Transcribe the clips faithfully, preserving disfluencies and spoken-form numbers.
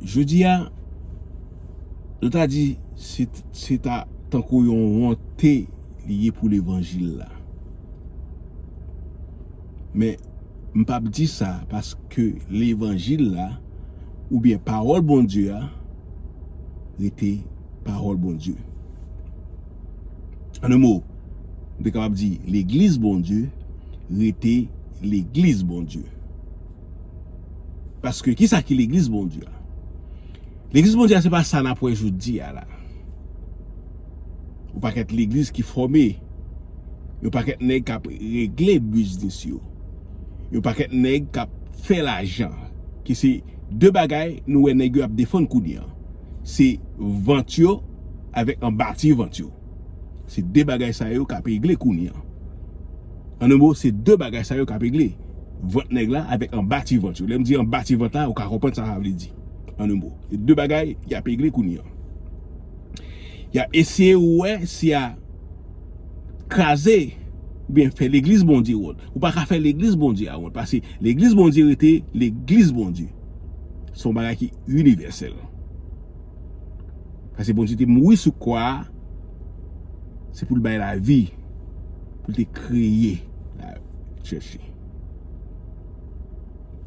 Jodi a, nou ta di se, se ta tankou yon wonte li ye pou levanjil la. Men, m p ap di sa paske levanjil la, oubyen pawòl Bondye a, rete pawòl Bondye. An de mo, m te kapab di legliz Bondye rete legliz Bondye. Paske kisa ki legliz Bondye a? Legliz Bondye a se pa sa n ap wè jodi a la. Yon pakèt legliz ki fòme, yon pakèt nèg k ap regle biznis yo, yon pakèt nèg k ap fè lajan, ki se de bagay nou wè nèg yo ap defann kounye an. Se vant yo avèk anbati vant yo. Se de bagay sa yo k ap regle kounye an. An de mo, se de bagay sa yo k ap regle. Vant nèg la avèk anbati vant yo. Lè m di anbati vant la, ou ka konprann sa sa vle di. An de mo, se de bagay y ap regle kounye an. Y ap eseye wè si y a kraze oubyen fè legliz Bondye wont. Ou pa ka fè legliz Bondye a wont, paske legliz Bondye rete legliz Bondye. Se yon bagay ki inivèsèl. Paske Bondye te mouri sou kwa a, se pou l bay lavi, pou l te kreye lachèch li.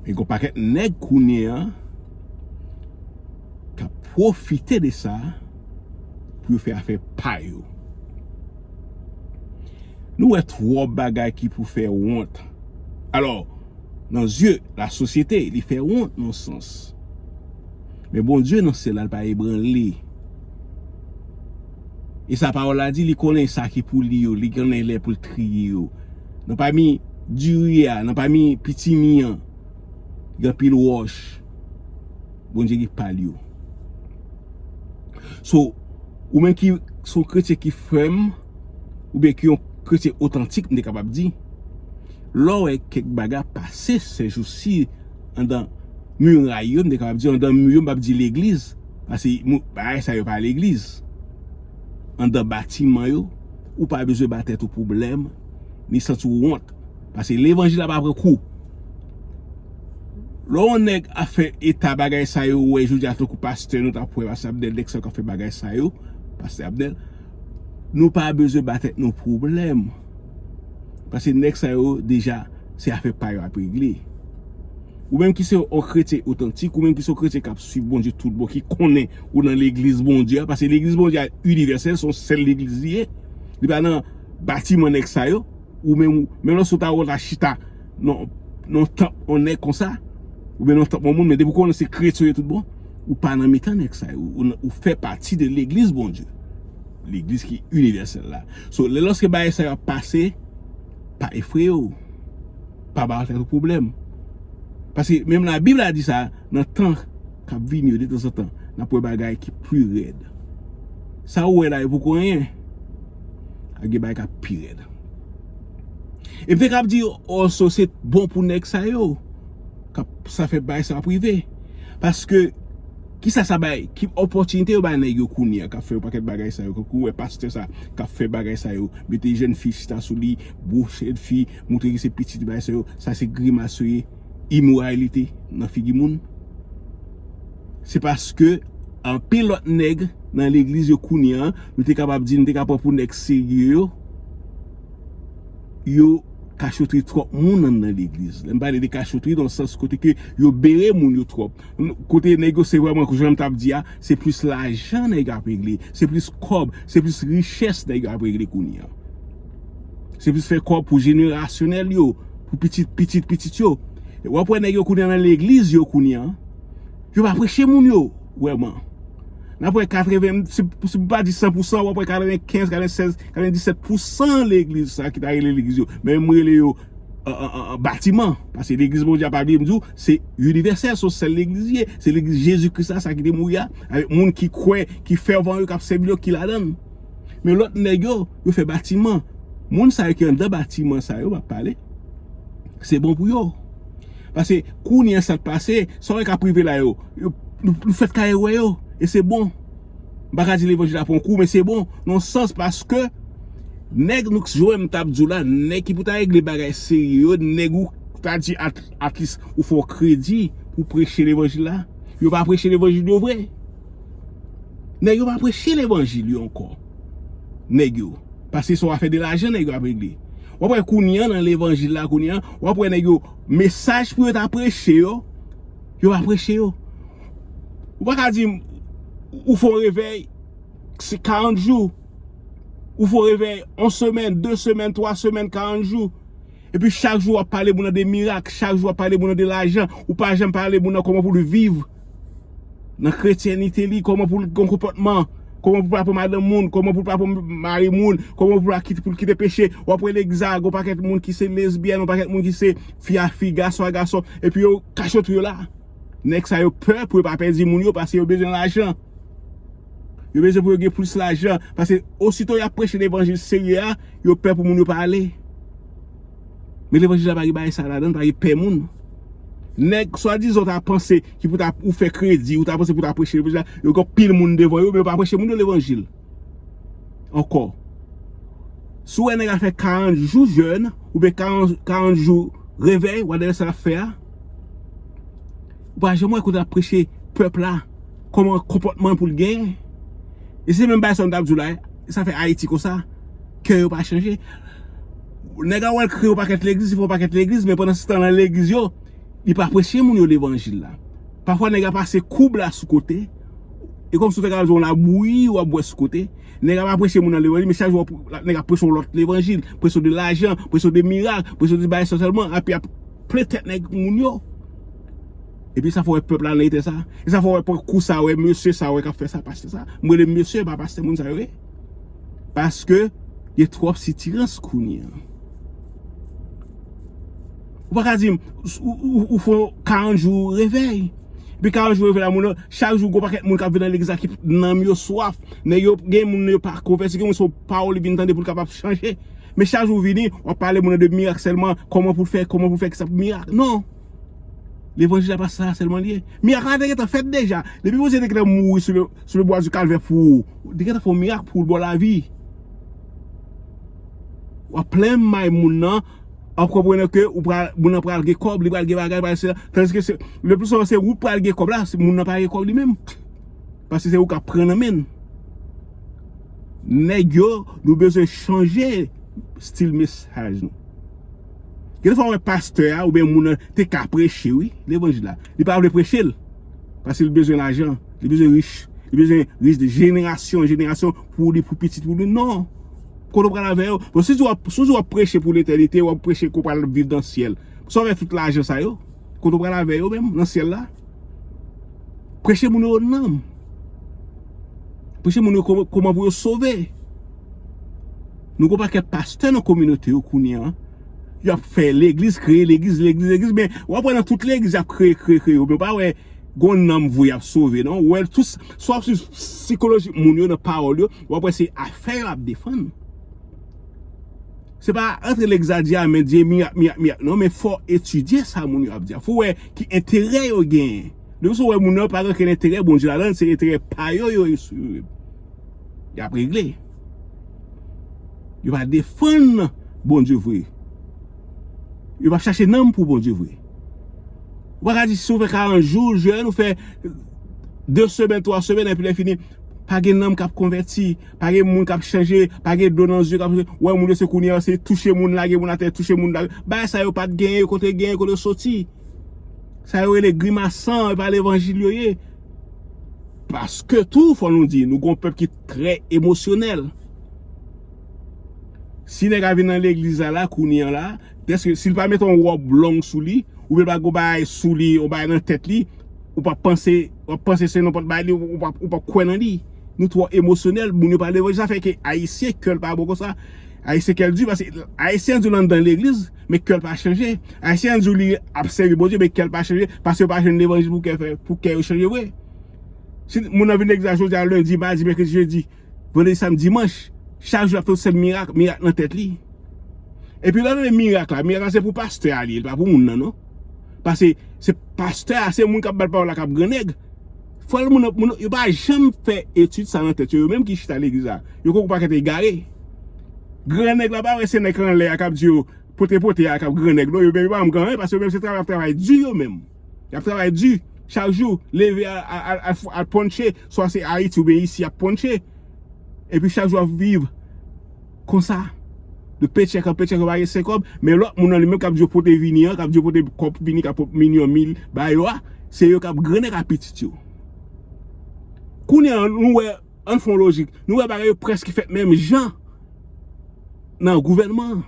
Men gen yon pakèt nèg kounye an k ap pwofite de sa pou yo fè afè pa yo. Nou wè twòp bagay ki pou fè wont. Alò, nan zye lasosyete, li fè wont nan sans. Men Bondye nan syèl la, l pa ebranle. E sa pawòl la di, li konnen sa ki pou li yo, li konnen lè pou l triye yo. Nan pami diri a, nan pami pitimi an, gen anpil wòch. Bondye gen pa l yo. So, ou menm ki se yon kretyen ki fèm, oubyen ki yon kretyen otantik, m te kapab di, lè w wè kèk bagay pase sèjousi anndan miray yo, m te kapab di anndan mi yo, m p ap di legliz, paske mo-, bagay sa yo pa legliz. Anndan batiman yo, ou pa bezwen ba tèt ou pwoblèm, ni santi w wont, paske levanjil la pa pran kou. Lè yon nèg ap fè eta bagay sa yo, ou wè jodi a tankou pastè, nou t ap wè pastè Abnèl, nèg sa yo k ap fè bagay sa yo, pastè Abnèl, nou pa bezwen ba tèt nou pwoblèm. Paske nèg sa yo deja, se afè pa yo ap regle. Ou menm ki se yon kretyen otantik, ou menm ki se yon kretyen k ap swiv Bondye tout bon, ki konnen ou nan legliz Bondye a, paske legliz Bondye a inivèsèl, se yon sèl legliz li ye. Li pa nan batiman nèg sa yo. Ou menm, menm lè w ta wè w ta chita nan, nan tanp yon nèg konsa, oubyen nan tanp yon moun, men depi w konnen se kretyen yo tout bon, ou pa nan mitan nèg sa yo. Ou, ou, ou fè pati de legliz Bondye. Legliz ki inivèsèl la. So, lè, lòske bagay sa yo ap pase, pa efreye w. Pa ba tèt ou pwoblèm. Paske menm Labib la di sa, nan tan k ap vini yo, detanzantan, n ap wè bagay ki pi rèd. Sa ou wè la, yo poko anyen. Ap gen bagay k ap pi rèd. E m te kab di, oh, so se bon pou nèg sa yo. K ap, sa fè bagay sa ap rive. Paske, kisa sa bay? Ki opòtinite yo bay nèg yo kounye a k ap fè yon pakèt bagay sa yo? Kankou w wè pastè sa k ap fè bagay sa yo, mete jèn fi chita sou li, bouch jèn fi, montre ke se pitit bagay sa yo, sa se grimas yo ye, imoralite nan figi moun. Se paske anpil lòt nèg nan legliz yo kounye a, nou te kapab di, nou te ka pran pou nèg serye yo, yo kachotri twòp moun anndan legliz. Lè m pale de kachotri, nan sans kote ke yo bere moun yo twòp. Kote nèg yo se vrèman, jan m t ap di a, se plis lajan nèg yo ap regle, se plis kòb, se plis richès nèg yo ap regle kounye a. Se plis fè kòb pou jenerasyonèl yo, pou pitit, pitit, pitit yo. W ap wè nèg yo kounye a nan legliz yo kounye a, yo pa preche moun yo, vrèman. N ap wè katreven, si, si m pa di san pou san, w ap wè katrevenkenz, katrevensèz, katrevendisèt pou san legliz sa ki ta rele legliz yo. Men m rele yo, an, an, an, an, batiman. Paske legliz Bondye a, pa bliye m di w, se inivèsèl, se yon sèl legliz li ye. Se legliz Jezi Kris la, sa ki te mouri a, avèk moun ki kwè, ki fèvan yo, k ap sèvi l yo, ki ladan l. Men lòt nèg yo, yo fè batiman. Moun sa yo ki anndan batiman sa yo, m ap pale, se bon pou yo. Paske kounye a sa k pase, sa w wè k ap rive la yo, yo, nou, nou fèk kare wè yo, e se bon. M pa ka di levanjil la pran kou, men se bon, nan sans paske nèg nou, jan m t ap di w la, nèg ki pou ta regle bagay serye yo, nèg ou ta di at, at least ou fè w kredi pou preche levanjil la. Yo pa preche levanjil yo vre. Nèg yo pa preche levanjil yo ankò. Nèg yo. Paske se yon afè de lajan nèg yo ap regle. W ap wè kounye a nan levanjil la kounye a, w ap wè nèg yo, mesaj pou yo ta preche yo, yo pa preche yo. Ou pa ka di m, ou fè yon revèy, se karant jou. Ou fè yon revèy, yon semèn, de semèn, twa semèn, karant jou. Epi chak jou w ap pale moun nan de mirak, chak jou w ap pale moun nan de lajan, ou pa janm pale moun nan kòman pou l viv nan kretyènite li, kòman pou l gen konpòtman, kòman pou l pa pran madanm moun, kòman pou l pa pran mari moun, kòman pou l pa kite, pou l kite peche. W ap wè legliz la, gon pakèt moun ki se lesbyèn, yon pakèt moun ki se fi a fi, gason a gason, epi yo kache yo la. Nèg sa yo pè pou yo pa pèdi moun yo, paske yo bezwen lajan. Yo bezwen pou yo gen plis lajan. Paske osito y ap preche levanjil serye a, yo pè pou moun yo pa ale. Men levanjil la pa gen bagay sa ladan, pa gen pè moun. Nèg swadizan w ta panse ki pou ta ou fè kredi, ou ta panse pou ta preche levanjil la, yo gen pil moun devan yo, men yo pa preche moun yo levanjil. Ankò. Si w wè nèg la fè karant jou jèn, oubyen karant, karant jou revèy, whatever sa l ap fè a, ou pa janm wè kote l ap preche pèp la, kòman konpòtman pou l genyen. E se menm bagay sa m t ap di w la, sa fè Ayiti konsa, kè yo pa chanje. Nèg la wè l kreye yon pakèt legliz, li fè yon pakèt legliz, men pandan se tan nan legliz yo, li pa preche moun yo levanjil la. Pafwa nèg la pase koub la sou kote. E kòmsi w te ka di yon labouyi w ap bwè sou kote. Nèg la pa preche moun nan levanjil, men chak jou w ap, nèg la preche yon lòt levanjil, preche de lajan, preche de mirak, preche de bagay sa sèlman, epi ap plen tèt nèg moun yo. Epi sa fè w wè pèp la nan eta sa. E sa fè w wè pran kou sa, wè mesye sa, wè k ap fè sa, pastè sa. M rele mesye, pa pastè moun sa yo ye. Paske gen twòp sitirans kounye a. Ou pa ka di m, ou, ou, ou fè karant jou revèy. Epi karant jou revèy la, moun nan, chak jou, gon pakèt moun k ap vin nan legliz la ki nanm yo swaf. Nèg yo, gen moun yo pa konvèti, gen moun se yon pawòl li vin tande pou l kapab chanje. Men chak jou w vini, w ap pale moun nan de mirak sèlman, kòman pou l fè, kòman pou l fè ki sa pou mirak. Non. Levanjil la pa sa sèlman li ye. Mirak la te gentan fèt deja. Depi Bondye te gentan mouri sou le, sou le bwa di Kalvè pou ou, li te gentan fè yon mirak pou ou, l ba w lavi. W ap plen may moun nan, w ap konprann ke ou pral, moun nan pral gen kòb, li pral gen bagay, pral se, tandiske se, le pli souvan se ou k pral gen kòb la, se moun nan pa gen kòb li menm. Paske se ou k ap pran nan men l. Nèg yo, nou bezwen chanje stil mesaj nou. Gen de fwa w wè pastè a oubyen moun nan te ka preche, wi, levanjil la. Li pa vle preche l. Paske li bezwen lajan, li bezwen rich, li bezwen rich de jenerasyon an jenerasyon pou li, pou pitit pou li. Non. Kote w pral avè yo? Bon, si w ap, si w ap preche pou letènite, w ap preche ke w pral viv nan syèl. Sa w fè tout lajan sa yo? Kote w pral avè yo menm nan syèl la? Preche moun yo nanm. Preche moun yo kòman, kòman pou yo sove. Nou gon pakèt pastè nan kominote yo kounye a. Y ap fè legliz, kreye legliz, legliz, legliz, men w ap wè nan tout legliz y ap kreye, kreye, kreye yo, men w pa wè gon nanm vre y ap sove, non. Ou wè tout, swa w ap swiv sikoloji moun yo nan pawòl yo, w ap wè se afè yo ap defann. Se pa antre legliz la di amèn, di mirak, mirak, mirak. Non, men fò w etidye sa moun yo ap di a. Fò w wè ki enterè yo genyen. Depi si w wè moun nan pa gen okenn enterè Bondye ladan l, se enterè pa yo yo swiv. Y ap regle. Yo pa defann Bondye vre. Yo p ap chache nanm pou Bondye vre. Ou pa ka di si w fè karant jou jèn, ou fè de semèn, twa semèn, epi lè fini, pa gen nanm k ap konvèti, pa gen moun k ap chanje, pa gen dlo nan zye k ap chanje. Ou wè moun yo se kounye a, se touche moun, lage moun atè, touche moun, lage. Bagay sa yo pa t genyen, yo kote genyen, kote yo soti. Sa yo rele grimasan, e pa levanjil yo ye. Paske tou, fò nou di, nou gon pèp ki trè emosyonèl. Si nèg la vin nan legliz la, la, kounye a la, dèske si l pa mete yon wòb long sou li, oubyen l pa gon bagay sou li, yon bagay nan tèt li, ou p ap panse, w ap panse se nenpòt bagay li, ou p ap, ou p ap kwè nan li. Nou twò emosyonèl, moun yo pa levanjil, sa fè ke Ayisyen kè l pa bon konsa. Ayisyen kè l di, paske Ayisyen di l anndan legliz, men kè l pa chanje. Ayisyen di w li ap sèvi Bondye, men kè l pa chanje, paske yo pa jwenn levanjil pou kè fè, pou kè yo chanje vre. Si moun nan vin legliz la jodi a, lendi, madi, mèkredi, jedi, vandredi, samdi, dimanch, chak jou l ap fè yon sèl mirak, mirak nan tèt li. Epi lè w tande mirak la, mirak la se pou pastè a li ye, li pa pou moun nan, non. Paske se pastè a, se moun k ap ba l pawòl la k ap grannèg. Fò l moun, moun, yo pa janm fè etid sa nan tèt yo, yo menm ki chita legliz la. Yo gon pakèt egare. Grannèg la pa wè se nèg anlè a k ap di yo pote pote a k ap grannèg, non, yo menm yo pa janm gen anyen, paske yo menm se travay, y ap travay di yo menm. Y ap travay di. Chak jou, leve al, al, al, al, al ponche, swa se Ayiti oubyen isi y ap ponche. Epi chak jou ap viv konsa. De pechèk an pechèk, yo pa gen senk kòb, men lòt moun nan li menm k ap di yo pote vini an, k ap di yo pote kòb vini, k ap pote milyon mil ba yo a, se yo k ap grannèg ak pitit yo. Kounye a, nou wè, ann fè yon lojik, nou wè bagay yo prèske fèt menm jan nan gouvènman an.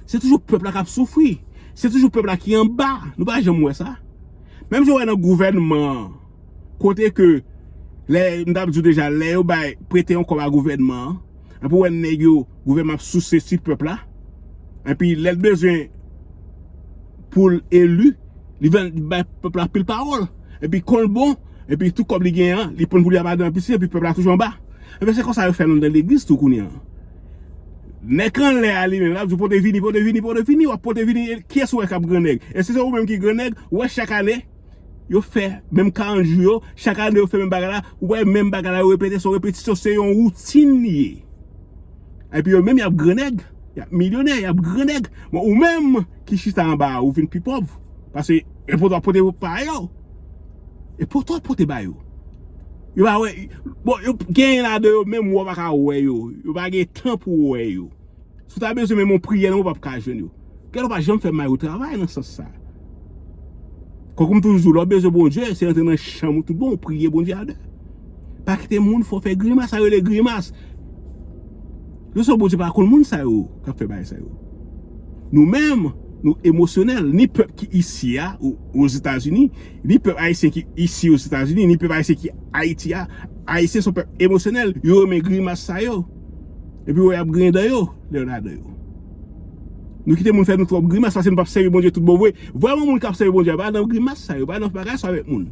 Se toujou pèp la k ap soufri. Se toujou pèp la ki anba. Nou pa janm wè sa. Menm jan w wè nan gouvènman an, kote ke, lè, m t ap di w deja, lè yo bay, prete yon kòb a gouvènman an, epi w wè nèg yo, gouvènman ap souse sou pèp la, epi lè l bezwen pou l eli, li, li bay pèp la pil pawòl, epi kon l bon, epi tout kòb li genyen an, li pran pou li a madan pisi, epi pèp la toujou anba. Ebyen, se konsa yo fè l anndan legliz tou kounye an. Nèg anlè a li menm, l ap di w pote vini, pote vini, pote vini, w ap pote vini, e kiyès ou wè k ap grannèg? Èske se ou menm ki grannèg? Ou wè chak ane, yo fè menm karant jou yo, chak ane yo fè menm bagay la, ou wè menm bagay la, yo repete, se yon repetisyon, se yon woutin li ye. Epi yo menm, y ap grannèg, y ap milyonè, y ap grannèg. Bon, ou menm ki chita anba a, ou vin pi pòv. Paske e pote w ap pote pa yo. E pote w ap pote ba yo. Yo pa wè, bon, yo genyen ladan yo, menm wè w pa ka wè yo. Yo pa gen tan pou w wè yo. Si w ta bezwen menm yon priyè nan men w, w p ap ka jwenn yo. Gade, w pa janm fè mal yo travay nan sans sa. Kòm m toujou di w, lè w bezwen Bondye, se rantre nan chanm ou tout bon, w priye Bondye a de. Pa kite moun fè w fè grimas, sa yo rele grimas. Yo se Bondye pa konn moun sa yo k ap fè bagay sa yo. Nou menm, nou emosyonèl, ni pèp ki isi a, o, Ozetazini, ni pèp ayisyen ki isi Ozetazini, ni pèp ayisyen ki Ayiti a. Ayisyen se yon pèp emosyonèl, yo renmen grimas sa yo. Epi w wè y ap griyen dan yo, lè yo ladan yo. Nou kite moun fè nou twòp grimas, paske nou p ap sèvi Bondye tout bon vre. Vrèman, moun k ap sèvi Bondye a pa nan grimas sa yo, pa nan bagay sa avèk moun.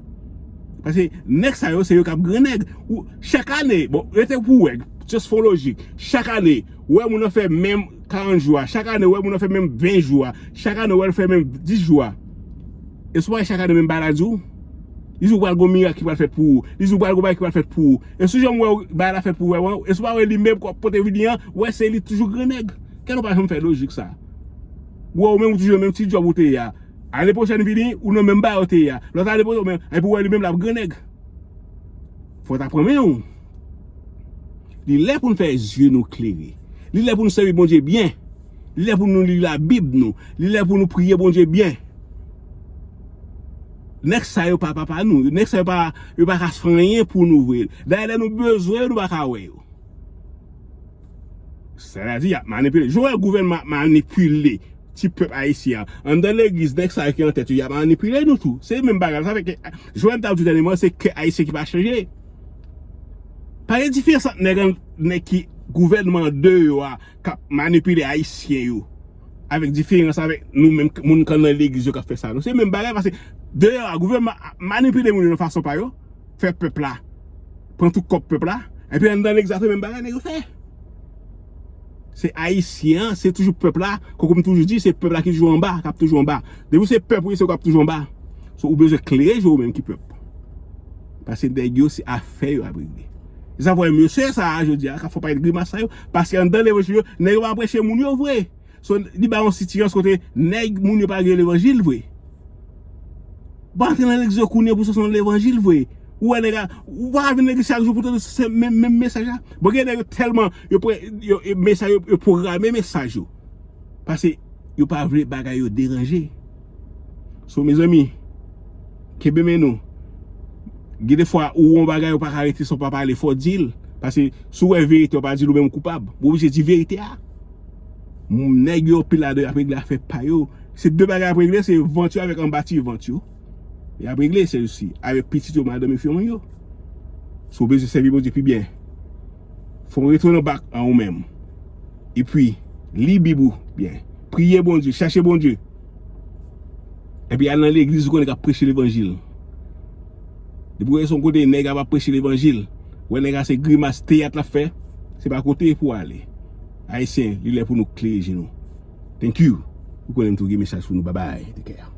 Paske nèg sa yo, se yo k ap grannèg. Ou, chak ane, bon, rete pou w wè, just fè yon lojik. Chak ane, ou wè moun nan fè menm karant jou a. Chak ane, ou wè moun nan fè menm ven jou a. Chak ane, ou wè l fè menm dis jou a. E si w pa wè chak ane menm bagay la di w? Li di w pral gon mirak ki pral fèt pou ou. Li di w pral gon bagay ki pral fèt pou ou. E si w janm wè bagay la fèt pou ou vrèman, e si w pa wè li menm k ap pote vini an, ou wè se li toujou grannèg. Kè nou pa janm fè lojik sa. Ou wè ou menm ou toujou nan menm ti djòb ou te ye a. Ane pwochèn vini, ou nan menm bagay ou te ye a. Lòt ane pwochèn, ou menm, epi ou wè li menm l ap grannèg. Fò w ta pran men w. Li lè pou n fè zye nou klere. Li lè pou nou sèvi Bondye byen. Li lè pou nou li Labib nou. Li lè pou nou priye Bondye byen. Nèg sa yo pa papa nou. Nèg sa yo pa, yo pa ka fè anyen pou nou vre. Dayè, lè nou bezwen yo, nou pa ka wè yo. Sètadi, y ap manipile. Jan w wè gouvènman ap manipile ti pèp ayisyen an. Anndan legliz, nèg sa yo ki an tèt yo, y ap manipile nou tou. Se menm bagay la. Sa fè ke, jan w wè m t ap di w dènyèman, se kè ayisyen ki pa chanje. Pa gen diferans ant nèg an, nèg ki gouvènman deyò a, k ap manipile ayisyen yo, avèk diferans avèk nou menm, moun k anndan legliz yo k ap fè sa, non. Se menm bagay, paske deyò a, gouvènman ap manipile moun yo nan fason pa yo, fè pèp la pran tout kòb pèp la, epi anndan legliz la, se menm bagay nèg yo fè. Se ayisyen an, se toujou pèp la, kòm m toujou di, se pèp la ki toujou anba, k ap toujou anba. Depi w se pèp ou ye, se ou k ap toujou anba. So, ou bezwen klere je w menm ki pèp. Paske nèg yo, se afè yo ap regle. E sa fè mesye sa a, jodi a, k ap fè parèt grimas sa yo, paske anndan levanjil yo, nèg yo pa preche moun yo vre. So, li ba yon sitirans kote nèg, moun yo pa gen levanjil vre. Ou pa antre nan legliz yo kounye pou sòti nan levanjil vre. Ou wè nèg la, ou pa ka vin legliz chak jou pou tande se menm, menm mesaj la. Bon, gen nèg yo tèlman, yo pre-, yo, yo, mesaj yo, yo pwograme mesaj yo. Paske yo pa vle bagay yo deranje. So, mezanmi, kenbe men nou. Gen de fwa, ou wè yon bagay, ou pa ka rete san w pa pale, fò w di l. Paske si w wè verite, w pa di l, ou menm ou koupab. Ou oblije di verite a. Nèg yo, pil ladan yo ap regle afè pa yo. Se de bagay y ap regle, se vant yo avèk anba ti vant yo. Y ap regle, se osi avèk pitit yo, madanm yo, fanmi yo. Si w bezwen sèvi Bondye pi byen, fò w retounen bak an ou menm. Epi, li Bib ou byen. Priye Bondye, chache Bondye. Epi al nan legliz ou konnen k ap preche levanjil. Depi w wè se yon kote nèg ap ap preche levanjil, wè nèg la se grimas teyat l ap fè, se pa kote pou w ale. Ayisyen, li lè pou nou klere je nou. Thank you. Ou konnen m tou gen mesaj pou nou. Babay. Take care.